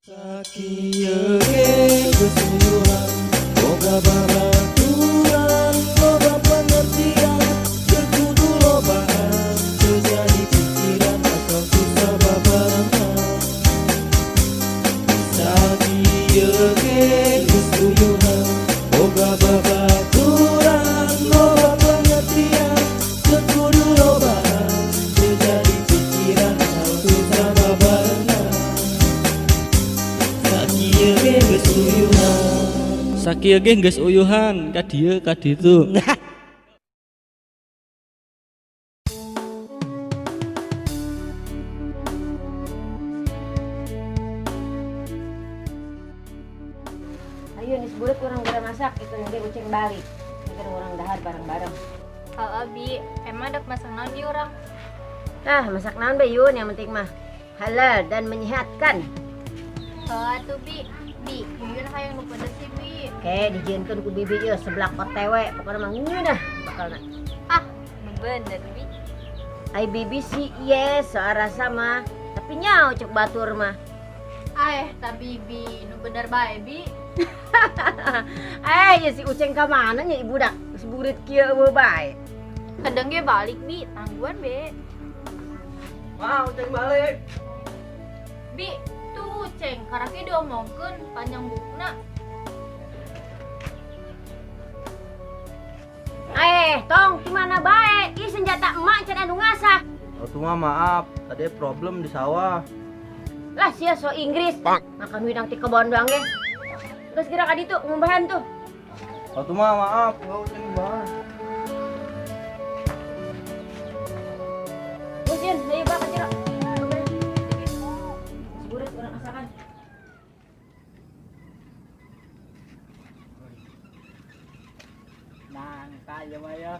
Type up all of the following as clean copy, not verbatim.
Sakieu ge geus uyuhan, boga babaturan, loba pengertian, teu kudu lobaan, teu jadi pikiran asal susah babarengan. Sakieu ge geus uyuhan, boga babaturan, loba pengertian, teu kudu lobaan, teu jadi pikiran asal susah babarengan. Sakieu ge geus uyuhan. Sakieu ge geus uyuhan ka dieu ka ditu. Ayo nis burit urang geura masak itu nanti Uceng balik. Nanti urang dahar bareng-bareng. Halo Bi, emang dek masak naon di urang? Ah, masak naon be Yun, yang penting mah halal dan menyehatkan. Halo atuh Bi. Bi, Yuyun hayang nu pedes sih Bi. Oke, dijieunkeun ku bibi ieu seblak OTW, pokoknya mah ngeunah bakalna. Ah, bener Bi. Ai bibi sih yes, soal rasa mah. Tapi nyau cek batur mah. Ah, ta bibi, nu bener bae Bi. Eh, ya si Uceng ka mana nya ibu dak? Geus burit kieu eueuh bae. Kadang ge balik Bi, tangguan be. Wah, Uceng balik. Bi, tuh Uceng, karake diomongkeun panjang bukna. Eh, tong di mana bae? Ih senjata emak can anu ngasah. Atuh mah maaf, tadi problem di sawah. Lah sia so Inggris. Makan widang ti kebon doang ge. Geus geura ka ditu ngumbahan tuh. Atuh mah maaf, enggak usah dibahas. Geus Yun, ayo bawa ka jero. Geus burit urang asakan. Nangka ya mah ya.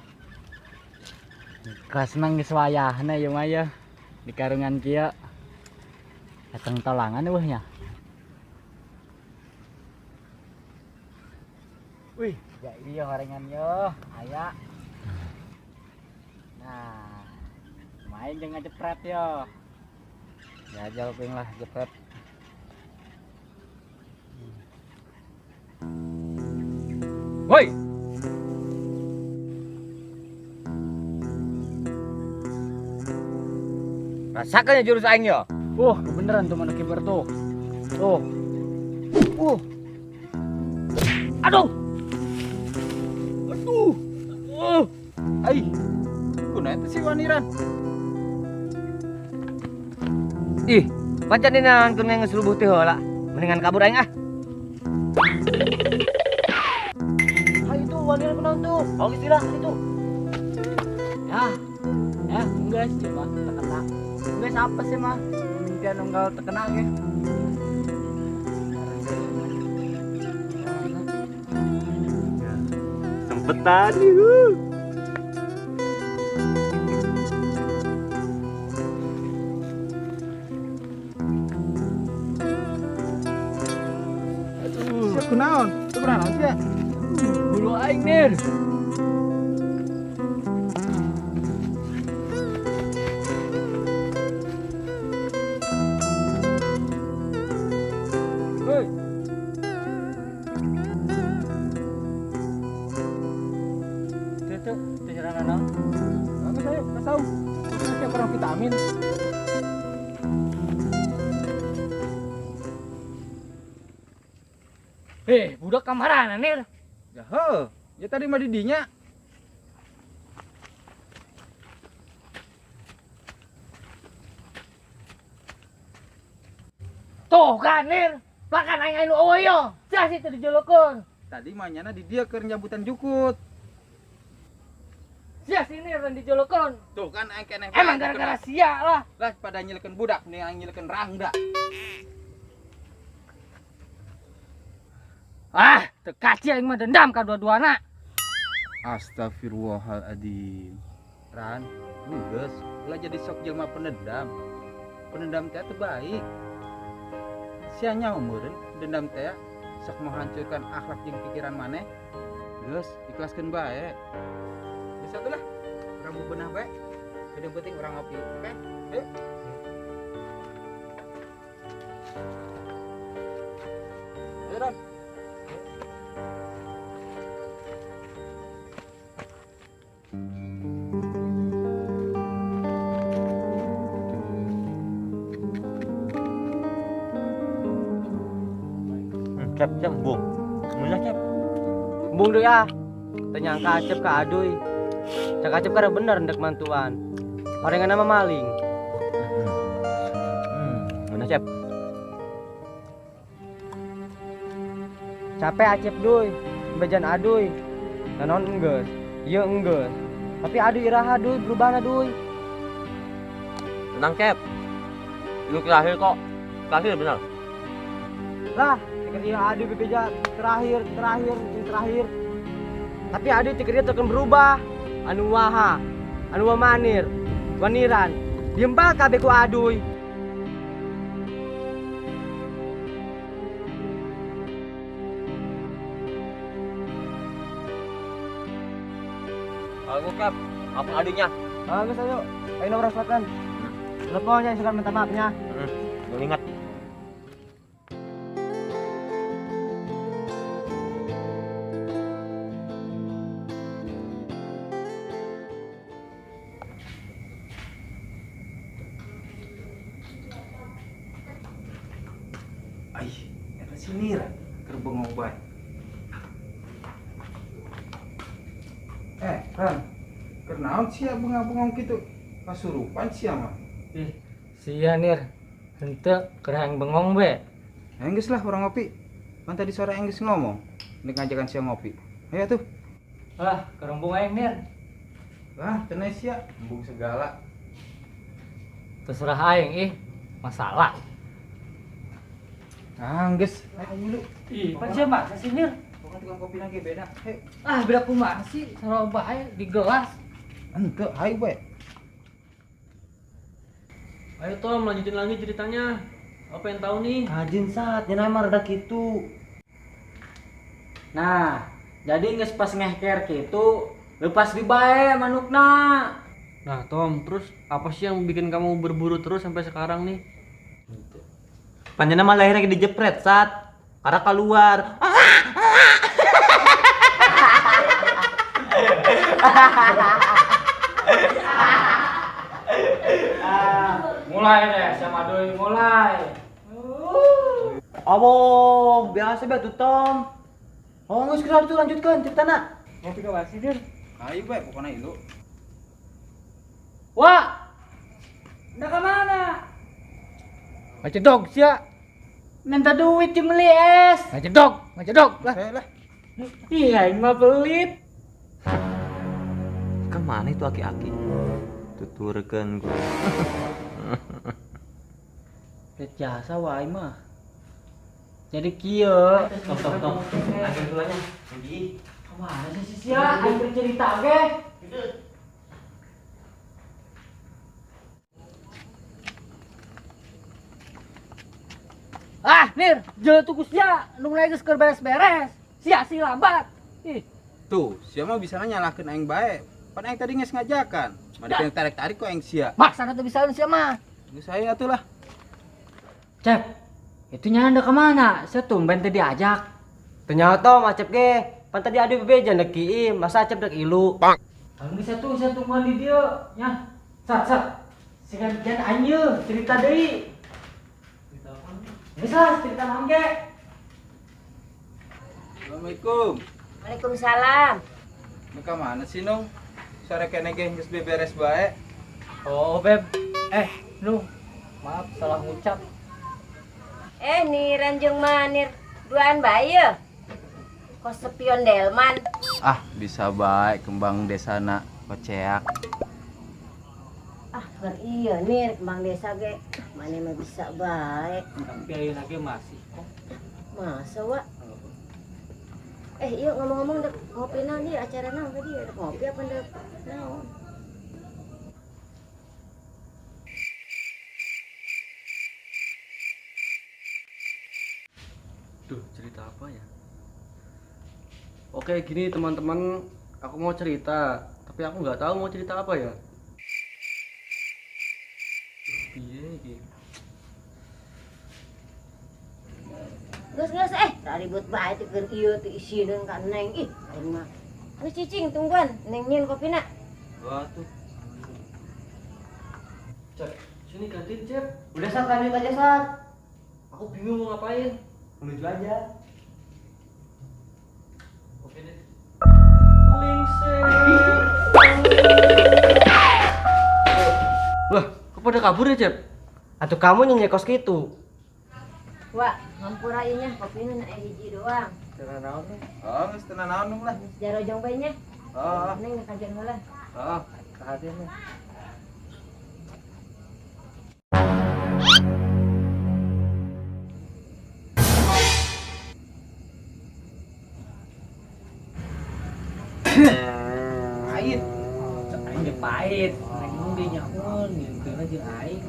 Kelas nang geus wayahna ya mah ya. Di karungan kieu. Datang tolangan eueuh nya. Wih, ya iya gorengan yo, aya. Nah, main jeung ngajepret yo. Jajal kuing lah jepret. Woi. Rasakan ya jurus aing yo. Kebeneran tuh mana kiper tuh. Tuh. Aduh. Aduh. Ai. Kunaon teh si Waniran? Ih, pacan dinaonkeun geus rubuh teh heula. Mendingan kabur aing ah. Hayu tuh Waniran kunaon tuh? Oh, geus lah itu. Ya. Ya, enggak sih mah terkena. Enggak apa sih mah? Mimpian unggal terkena ge. Sempetan nih. Aduh, sia kunaon? Teu kunaon sia? Bulu aing nir. Hei. Teu teu teu nyerangan naon? Geus ayo, kasau. Sia kurang vitamin. Budak kamarana nir? Ya heuh, ya tadi mah di dinya. Tuh kan nir, makan aing anu eueuh yo. Sia sih teu dijolokeun. Tadi mah nyana di dia keur nyambutan jukut. Sia sih nir dan dijolokeun. Tuh kan aing keneh. Emang gara-gara sia lah. Lah pada nyilekeun budak, nih aing nyilekeun rangda. Ah, teu kaci aing mah dendam ka dua-duana. Astagfirullahaladzim. Ran, geus, ulah jadi sok jelema pendendam. Pendendam teh teu baik. Sia nyaho meureun dendam teh sok menghancurkan akhlak jeung pikiran maneh. Geus, ikhlaskeun bae. Geus atuh lah, urang bebenah bae. Yang penting urang ngopi, oke? Ayo. Ayo Ran. Cep, cep, bung. Mulai cep. Bung deh ya. Ternyangka Acep ke aduy. Cak Acep karena bener ndek mantuan. Orang yang nama maling. Mana Cep? Capek Acep duy, bejan aduy. Nanon enggeus, ieu enggeus. Tapi aduy iraha duy, berubahna duy. Tenang Cep. Lu terakhir kok. Terakhir bener. Lah, tikir aduy bebeja terakhir, terakhir, terakhir. Tapi aduy tikir dia akan berubah. Anu waha, anu manir, waniran. Diem bae kabeh ku aduy. Aku Cap, apa adunya? Ah, geus ayo. Ayo nomor selatan. Teleponnya suka minta maafnya. Belum ingat. Aih, eta si Nira keur bengong bae. Ran, keur naon sia bengong-bengong kitu? Kasurupan sia mah. Ih, sia Nir. Henteu keur hayang bengong be. Enggeus lah urang ngopi. Pan tadi sore enggeus ngomong, nek ngajakan sia ngopi. Ayo tuh. Lah, kerembung aing Nir. Lah, tenai sia, embung segala. Terserah aing ih, masalah. Ah, geus, ayo dulu. Ih, pan sia masa sih Nir? Bukan tukang kopi lagi beda. Hei. Ah, beda kumaha sih? Sarua bae di gelas. Henteu, hayu bae. Ayo Tom, lanjutin lagi ceritanya. Apa yang tahu nih? Rajin saat, nyenai mah rada kitu. Nah, jadi geus pas ngehker kitu, lepas di bae manukna. Nah, Tom, terus apa sih yang bikin kamu berburu terus sampai sekarang nih? Panjana mah lahirnya dijepret saat karena keluar. Mulai deh sama doi mulai. Oh, biasa be tuh Tom. Oh, geus geus tuh lanjutkan ceritana. Ngopi ke basi dir. Ayo bae pokona ilu. Wah. Udah ke mana? Ngecedok sia. Minta duit dibeli es. Ngecedok, ngecedok lah. Lah. Ih, aing mah pelit. Kemana itu aki-aki? Tuturkeun gua. Pelit jasa wae mah. Jadi kieu. Tom, Tom, Tom. Akhir duluannya. Lagi. Kemana sih sia? Aing bercerita ge. Ah, Nir, jalan tuku sia, nu mulai geus keur beres-beres. Sia si lambat. Ih. Tuh, sia mah bisa nyalahkeun aing bae. Pan aing tadi geus ngajakan. Mari pengen tarik-tarik kok aing sia. Maksana teu bisa sia mah. Geus aya atuh lah. Cep, itu nyanda ke mana? Saya tumben tadi diajak. Ternyata Tom Acep ge, pan tadi adu bebeja ndek ieu, masa Acep dek ilu. Geus atuh saya tungguan di dieu nya. Sat, sat. Sigan anjeun cerita deui. Bisa cerita mangke. Assalamualaikum. Waalaikumsalam. Mereka mana sih Nung? Sore kene ge geus beberes bae. Oh, Beb. Nung. Maaf salah ngucap. Niran jeung Manir duaan bae ye. Kok sepion delman. Ah, bisa bae kembang desana koceak. Ah, ber iya Nir, kembang desa ge. Mana mah bisa bae. Tapi ayeuna ge masih kok. Masa, Wak? Iya ngomong-ngomong dek ngopi naon ieu acara naon tadi ya? Dek ngopi apa dek naon? Duh, cerita apa ya? Oke, gini teman-teman, aku mau cerita, tapi aku nggak tahu mau cerita apa ya. Piye iki? Geus geus Ribut bae teh keur ieu teh isineun ka Neng. Ih, aing mah. Geus cicing tungguan, Neng nyieun kopina. Wah tuh. Cep, sini gantiin, Cep. Udah Sat, lanjut aja Sat. Aku bingung mau ngapain. Menuju aja. Oke deh. Lingser. Lah, kok pada kabur ya, Cep? Atau kamu nyanyi kos gitu. Wah, ngampura ieu nya kopina na hiji doang. Teu naon nih. Oh, geus teu naon lah. Geus jarojong bae nya. Oh. Neng kajian heula. Oh, kahadean nih. Pahit. Cek aing ge pahit. Neng ge nyamun ngeukeun jeung aing.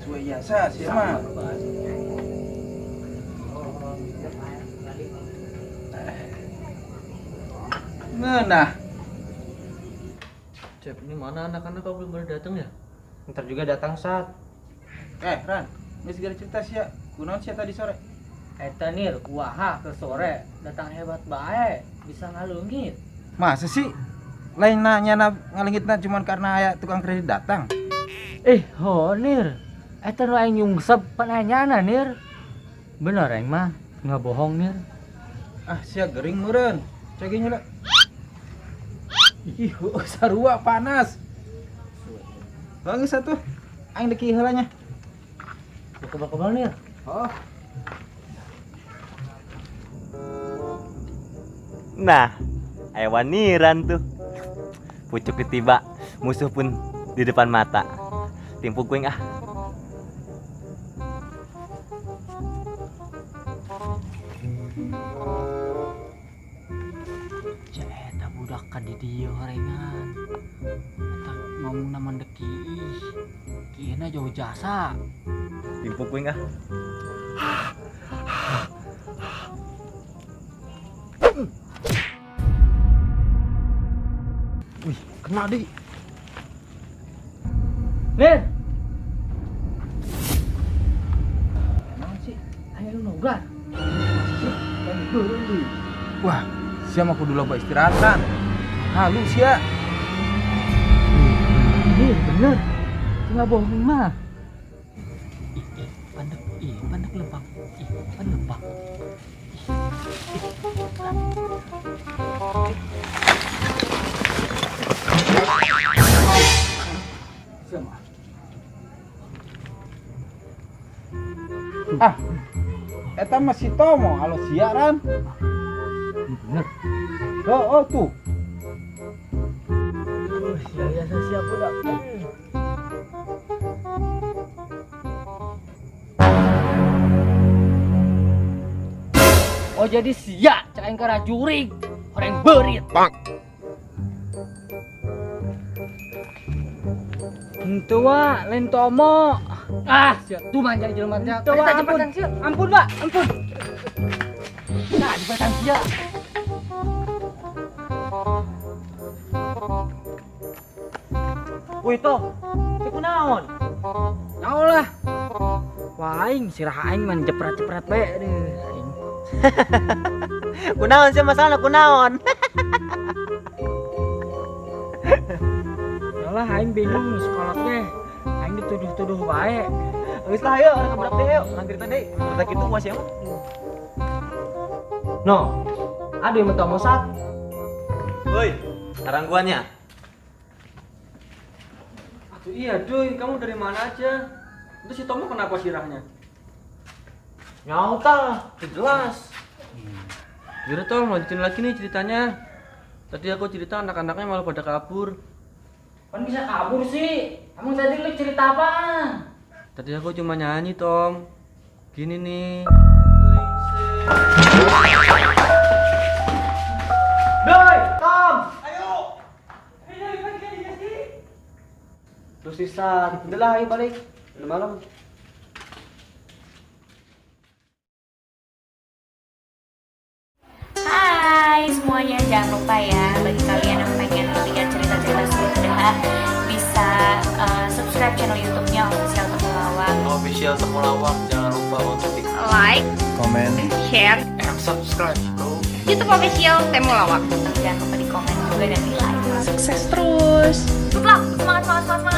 Suwe biasa sih mah. Ngeunah. Cep, ini mana anak-anak kok belum pada datang ya? Ntar juga datang Sat. Ran, geus segera cerita sia. Kunaon sia tadi sore? Eta nir, kuaha ke sore datang hebat bae, bisa ngalungit. Masa sih? Lain nanya ngalengitna cuman karena aya tukang kredit datang. Ho nir. Eta nu aing nyungsep pananyana nir. Bener aing mah, nggak bohong nir. Ah, sia gering meureun. Cek heula. Ih, sarua panas. Geus atuh. Aing deki heula nya. Kebal-kebal nir. Oh. Nah, aya waniran tuh. Pucuk ditiba, musuh pun di depan mata. Timpuk kuing ah. Cek eta budak ka di dieu horengan. Eta ngomongna mandeki ih. Kieuna jauh jasa. Timpuk kuing ah. Wih, kena di. Nir. Naon sih? Aya nu nogar. Wah, sia mah kudu loba istirahatan. Halu sia. Nir, bener. Teu bohong mah. Ih, pandek, ih, pandek lempang. Ih, pan lempang. Ah, eta mah si Tomo, alo sia Ran. Bener. Oh, oh tuh. Sia biasa siap budak. Oh jadi sia cek aing kana jurig, horeng beurit. Bang. Henteu wa, lain Tomo. Ah, sia tuh manja jelema teh. Henteu wa, ampun. Ampun, Pak, ampun. Nah, dibatang sia. Wih toh, cek kunaon? Naon lah. Wah, aing sirah aing mah jepret-jepret bae deh aing. Kunaon sih masalah kunaon? Yalah aing bingung sekolah teh. Aing dituduh-tuduh bae. Geus lah ayo, orang budak teh yuk, ngan cerita deui. Cerita kitu puas ya mah. No. Aduh yang mentok Sat. Woi, karangguannya. Aduh iya, Duy, kamu dari mana aja? Itu si Tomo kenapa sirahnya? Nyauta, jelas. Yaudah Tom, lanjutin lagi nih ceritanya. Tadi aku cerita anak-anaknya malah pada kabur. Kan bisa kabur sih? Emang tadi lu cerita apaan? Tadi aku cuma nyanyi, Tom. Gini nih. Doi, Tom, ayo. Terus sisa, udah lah, ayo balik. Udah malam. Hai semuanya, jangan lupa ya bagi kalian yang pengen lihat cerita-cerita Sunda bisa subscribe channel YouTube-nya Official Temulawak. Official Temulawak, jangan lupa untuk di like, Comment, share, And subscribe, bro. YouTube official Temulawak. Jangan lupa di komen juga dan di like. Sukses terus. Good luck, semangat, semangat, semangat.